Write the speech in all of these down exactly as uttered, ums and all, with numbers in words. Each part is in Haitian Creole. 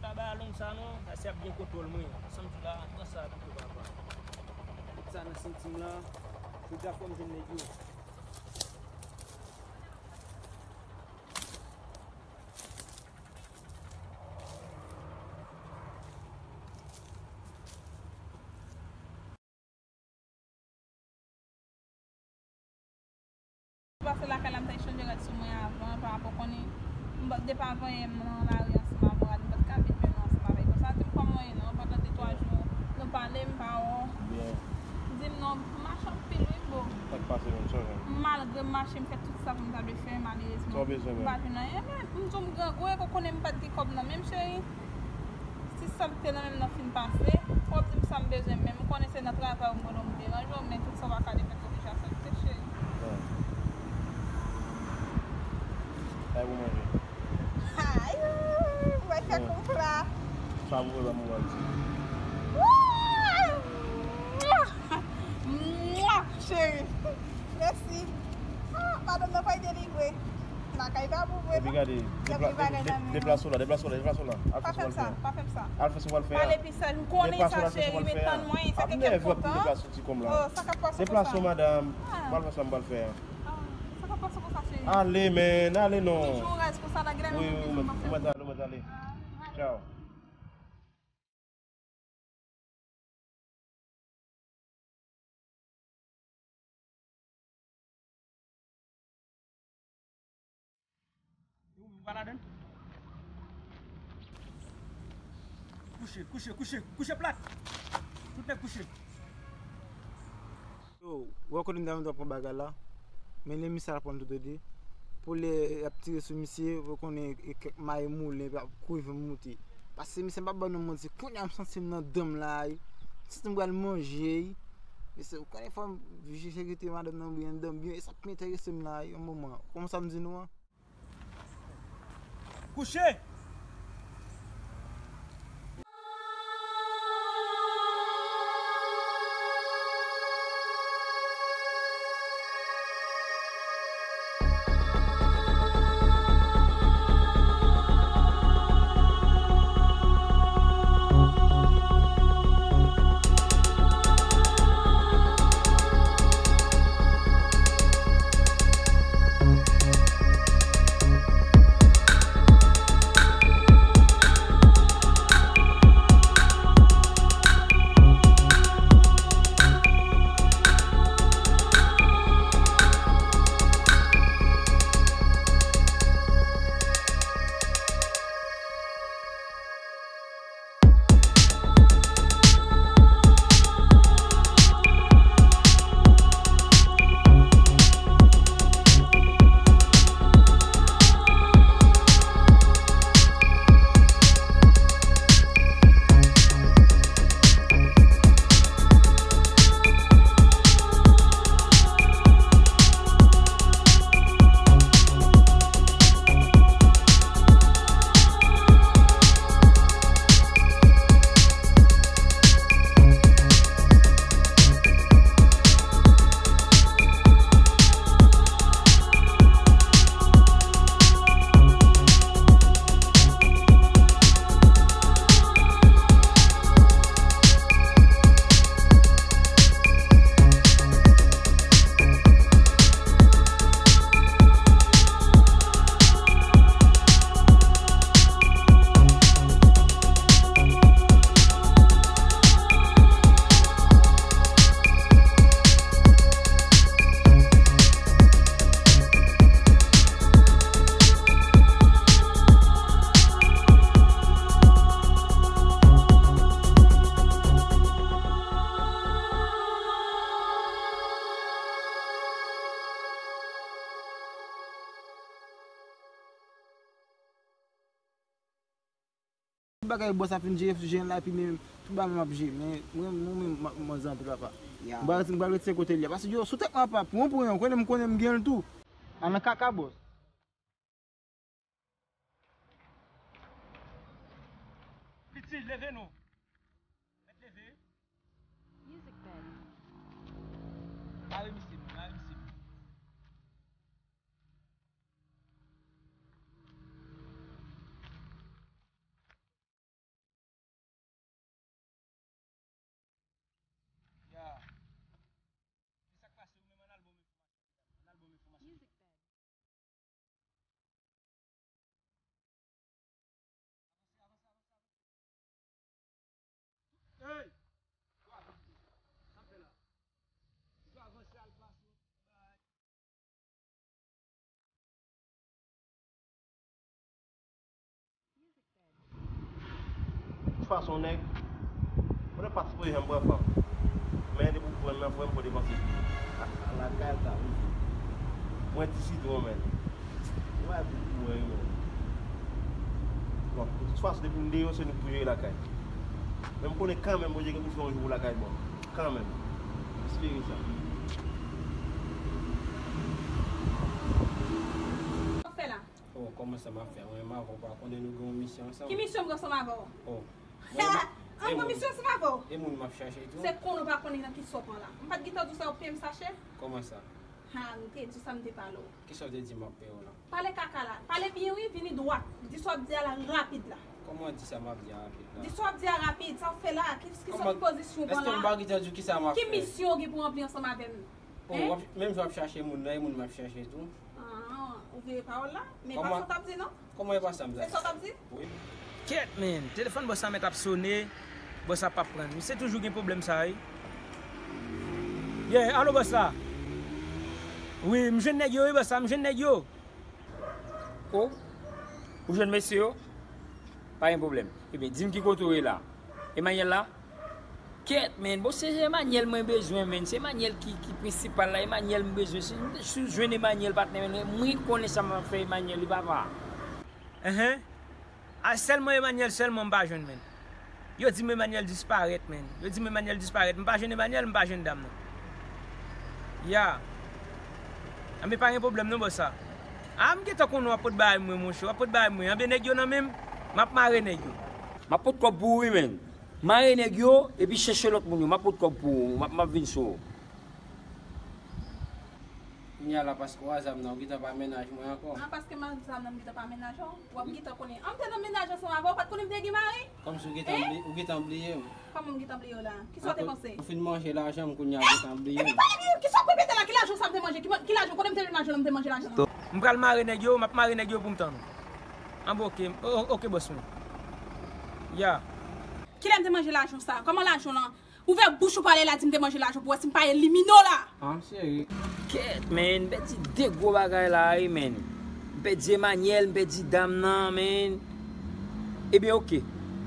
Pa ba long sa non, sa se ap gen kontwòl mwen. Sa m di la, pran sa pito papa. Sa nan senti m lan, pou ta fò m jwenn nèg yo. Pase lakay la, m t al chanje rad sou mwen avan, pa rapò konnen, m pa, depi avan yè m nan lari ansanm avè w, m pa t ka vin jwenn ou ansanm avè l. Konsa, di m kòman w ye non, pandan de twa jou, nou pale, m pa wè w. Byen. Di m non, m mache anpil wi, bro. Sa k pase menm, sa w jwenn? Malgre m mache, m fè tout sa pou m ta dwe fè, malerezman. Sa w bezwen menm? M pa jwenn anyen, men m di w m grangou, e w konnen m pa t gen kòb nan men m, cheri. Si sa m te nan men m nan fin pase, w ap di m sa m bezwen, men m konnen se nan travay ou m konnen m deranje w, men tout sa w pa ka defèt oblije aksepte, cheri. Bon. Sa e pou manje. Ay, mwen fè kou pla. Sa pou mwen, ba m manje. Wouy! Mwa! Mwa! Cheri. Mèsi. Ah, madanm nan pa delivre. Lakay pa pou vre non. Epi gade, deplase w la, deplase w la, deplase w la. Al fè sa w pral fè a. Pa fè m sa, pa fè m sa. Al fè sa w pral fè a. Pale pi saj, m konnen sa cheri, men tann mwen, sa ke kè m kontan. Oh, sa k ap pase konsa? Deplase w madanm. Ah. M pral fè sa m pral fè a. Ah, sa k ap pase konsa cheri? Ale, men, ale non. Toujou rès konsa la, gen lè menm ou bezwen m ap fè. Ou mèt ale, ou mèt ale. Tchaw. Yo, ou pa ladann? Kouche, kouche, kouche, kouche plat. Tout nèg kouche. Yo, ou wè kote m t ap pran bagay la? Men lè misye al pran tout de. Pou lè y ap tire sou misye, ou konnen e kèk mayi moulen, y ap kouri fè m moute. Paske misye m p ap ba nou manti, kounye a m santi m nan dan m la, wi. M santi m pral manje, wi. Mesye, ou konnen fò m vije sekirite madanm nan byen anndan m byen, e sa k pi enterese m la, wi, yon moman. Kòman sa m di nou an? Kouche! Bagay bòs la fin jere sou jèn la, epi men tout bagay m ap jere. Men mwen, mwen menm, m ap manze anpil, papa. Ya. M pral, m pral retire kote l ye a. Paske yo, sou tèt mwen, papa, pou yon, pou yon, konnen m, konnen m gen l tou. Al nan kaka, bòs. Pitit, leve non. Mèt leve. Music bed. Mare misye non, mare misye non. Fason nèg, mwen pa sipoze janm pran fanm. Men depi w pran nan frè m, fò depanse. A, a lakay sa, wi. Mwen ti sitwon, men. Mwen di pou mwen, men. Bon, de tout fason, depi m deyò, se nou k pou jere lakay. Men m konnen kanmenm, Bondye gen pou fè yon jou pou lakay bon. Kanmenm. Espere sa. Sa w fè la? Oh, kòman sa m ap fè? Mwen menm avè w pa konnen nou gen yon misyon ansanm. Ki misyon m gen ansanm avè w? Oh. An gen misyon ansanm avè w? E moun m ap chache tou? Se konnen w pa konnen nan ki sa w pran la. M pa t gentan di w sa w peye m sa chè? Kòman sa? Ha, m te di w sa, m te pale w. Kisa w te di m ap peye w la? Pale kaka la. Pale byen wi, vini dwat. Di sa w ap di a la rapid la. Kòman w di sa m ap di a rapid la? Di sa w ap di a rapid, sa w fè la, ki, ki sòt pozisyon w pran la? Èske m pa gentan di w kisa m ap fè? Ki misyon w gen pou w ranpli ansanm avè m? Oh, w ap, menm jan w ap chache moun nan, e moun m ap chache tou. Ah, ou veye pawòl la? Men e pa sa w t ap di non? Kòman e pa sa m t ap di? Se sa w t ap di? Wi. Kèt, men, telefòn bòs la mèt ap sone, bòs la p ap pran. Misye toujou gen pwoblèm sa, wi. Yeah, alo bòs la. Wi, m jwenn nèg yo, wi, bòs la, m jwenn nèg yo. Oh, ou jwenn mesye yo? Pa gen pwoblèm. Ebyen, di m ki kote w ye la. Emmanuel la? Kèt, men, bon, se Emmanuel mwen bezwen, men. Se Emmanuel ki, ki prensipal la. Emmanuel m bezwen. Si, si w jwenn Emmanuel, patnè, men, mwen konnen sa m ap fè Emmanuel, wi, papa. Enhen. A, sèlman Emmanuel, sèlman m pa jwenn, men. Yo di m Emmanuel disparèt, men. Yo di m Emmanuel disparèt. M pa jwenn Emmanuel, m pa jwenn dam nan. Ya. Anben pa gen pwoblèm non, bòs la. A, m gentan konnen w ap pot bagay mwen, monchè. W ap pot bagay mwen. Anben nèg yo nan men m, m ap mare nèg yo. M ap pot kòb pou ou, wi, men. Mare nèg yo, epi chèche lòt moun yo. M ap pot kòb pou ou. M ap, m ap vin sou ou. Kounye a la, paske w a zam nan, ou gentan pa mennaj mwen ankò. A, paske m a zam nan, m gentan pa mennaj ou? W ap gentan konnen. An m te nan mennaj ansanm avè w, ou pa t konnen m te gen mari? Kòmsi ou gentan bli-, ou gentan bliye m. Kòman m gentan bliye w la? Kisa w te panse? Ou fin manje lajan m, kounye a ou gentan bliye m. Epi pale byen, kisa w ap repete la? Ki lajan sa m te manje? Ki, ki lajan? Kote m te jwenn lajan la m te manje lajan an? M pral mare nèg yo, m ap mare nèg yo pou m tann ou. Anben oke, o-, oke bòs mwen. Ya. Kilè m te manje lajan sa? Kòman lajan lan? Ouvè bouch ou pale la, di m te manje lajan pou wè si m pa elimine w la. Ah, m serye. Kèt, men, m pèdi de gwo bagay la, wi, men. M pèdi Emmanuel, m pèdi dam nan, men. Ebyen, oke.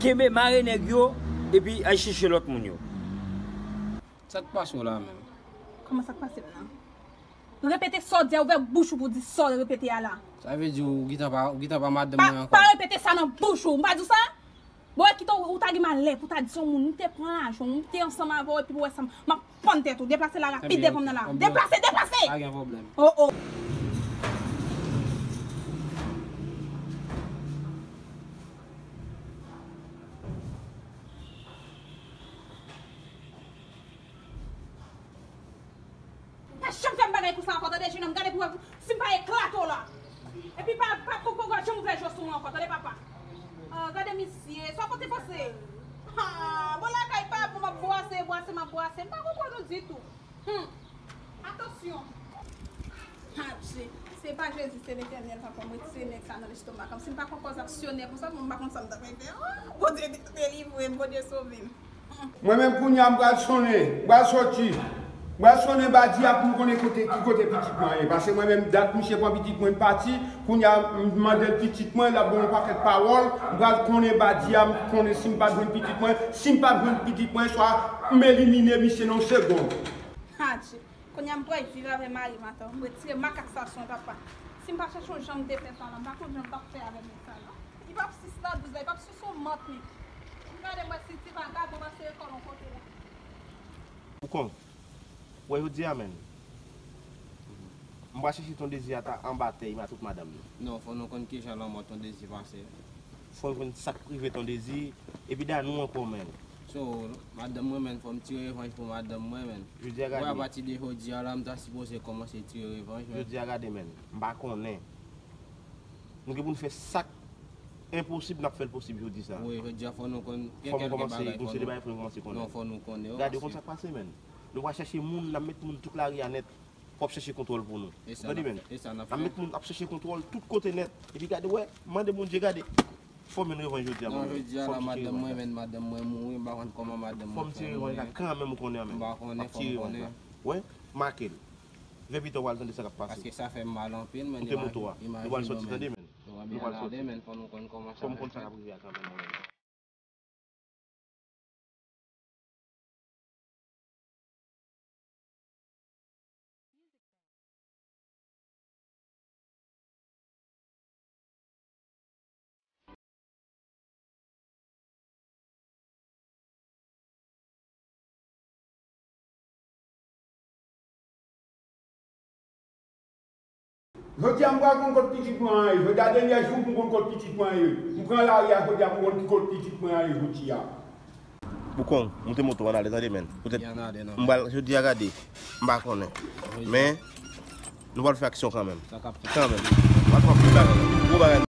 Kenbe mare nèg yo, epi al chèche lòt moun yo. Sa k pase w la menm? Kòman sa k pase m nan? Repete sa w di a, ouvè bouch ou pou di sa w repete a la. Sa vle di ou gentan pa, ou gentan pa madanm mwen ankò? Pa, pa repete sa nan bouch ou, m pa di w sa? Bon, wè kite w, ou ta gen malè pou ta di se yon moun, m te pran lajan w, m te ansanm avè w, epi pou wè sa, m ap pann tèt ou. Deplase la rapid devan m nan la. Deplase, deplase! Pa gen pwoblèm. Oh, oh. Pa janm fè m bagay konsa ankò, tande, jenòm, gade pou wè si m pa eklate w la. Epi pa, pa poko janm ouvè je w sou mwen ankò, tande, papa. Ah, gade misye, sa w pote panse. Ah, bon, lakay pa bon, m ap bwase, bwase, m ap bwase. M pa konprann ou ditou. Hmm. Atansyon. Adje, se pa Jezi, se Letènèl, papa, m retire nèg sa nan lestomak m. Si m pa pran pòz aksyonè konsa, m pa konn sa m t ap fè. Oh, Bondye delivre m, Bondye sove m. Mwen menm kounye a m pral sonnen, m pral soti, m pral sonnen badi a pou m konnen kote, ki kote pitit mwen ye. Paske mwen menm dat misye pran pitit mwen pati, kounye a m mande l pitit mwen, l ap ban m yon pakèt pawòl, m pral konnen badi a, m konnen si m pa t jwenn pitit mwen, si m pa t jwenn pitit mwen, swa m elimine misye nan yon segonn. Adje, kounye a m pral viv avè mari m atò, m retire makak sa sou mwen papa. Si m pa chèche yon jan m te fè sa la, m pa konn jan m t ap fè avè nèg sa la. Li p ap sis nan douz la, li p ap sis yon mant li. M gade m wè si ti vagabon pase lekòl yon kote la. Ou konn, wè jodi a menm. M pral chèche Ton Dezi ata anba tè, m a tout madanm nan. Non, fò nou konn kijan lanmò Ton Dezi pase. Fò nou konn sa k rive Ton Dezi, epi Danou ankò menm. So, madanm mwen menm, fò m tire revanj pou madanm mwen menm. Jodi a gade. Wè, apati de jodi a la, m ta sipoze kòmanse tire revanj menm. Jodi a gade menm, m pa konnen. Nou gen pou n fè sa k enposib, n ap fè l posib jodi sa. Wi, jodi a fò nou konn, gen kèlke bagay fò nou, fò nou kòmanse konnen. Non, fò nou konnen, wi. Gade, ou konn sa k pase, menn. Nou pral chèche moun, n ap met moun tout lari a nèt. Pou ap chèche kontwòl pou nou. Tande, menn. N ap met moun ap chèche kontwòl tout kote nèt. Epi gade, wè, mande Bondye, gade. Fò m jwenn revanj jodi a, mwen menm. Non, jodi a la, madanm mwen, menn, madanm mwen mouri, m pa konn kòman madanm mwen fè mouri. Fò m tire revanj la kanmenm, ou konnen, menn. M pa konnen, fò m konnen. Wè, make l. Vè pita w al tande sa k ap pase. Paske sa fè m mal anpil, men. Moute moto a. Nou pral soti, tande, menn. Nou pral soti. Fò m konn sa k ap rive a kanmenm, mwen menm. Jodi a m pral konn kot pitit mwen an ye. Jodi a dènyè jou pou m konn kot pitit mwen an ye. M pran lari a jodi a pou m konn ki kot pitit mwen an ye jodi a. Boukong, moute moto, ann ale, tande, menn. Poutèt Ann ale, non. M pral, jodi a gade, m pa konnen. Men, nou pral fè aksyon kanmenm. Sa k ap fèt. Kanmenm. M pral fè gwo bagay. Gwo bagay.